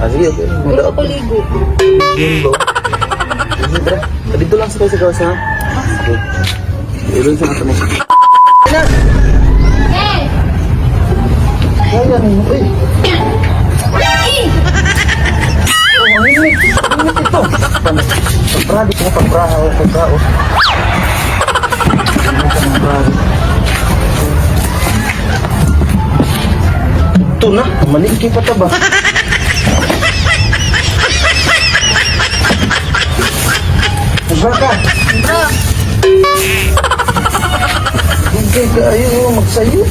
Ah, sige, okay. Pero ako ligo. Yun ba? Sige, tara. Ah, dito lang sa tayo sa gawas, ha? Sige. Ilon sa natin mo. Na! Eh! Kaya mo, uy. Oh, ang init. Ang init ito. Pagbrado ko, pagbraha, pagbrao. Ito na, malingki pa ta ba? Magbra ka. Bro, Hindi ka, ayaw magsayo.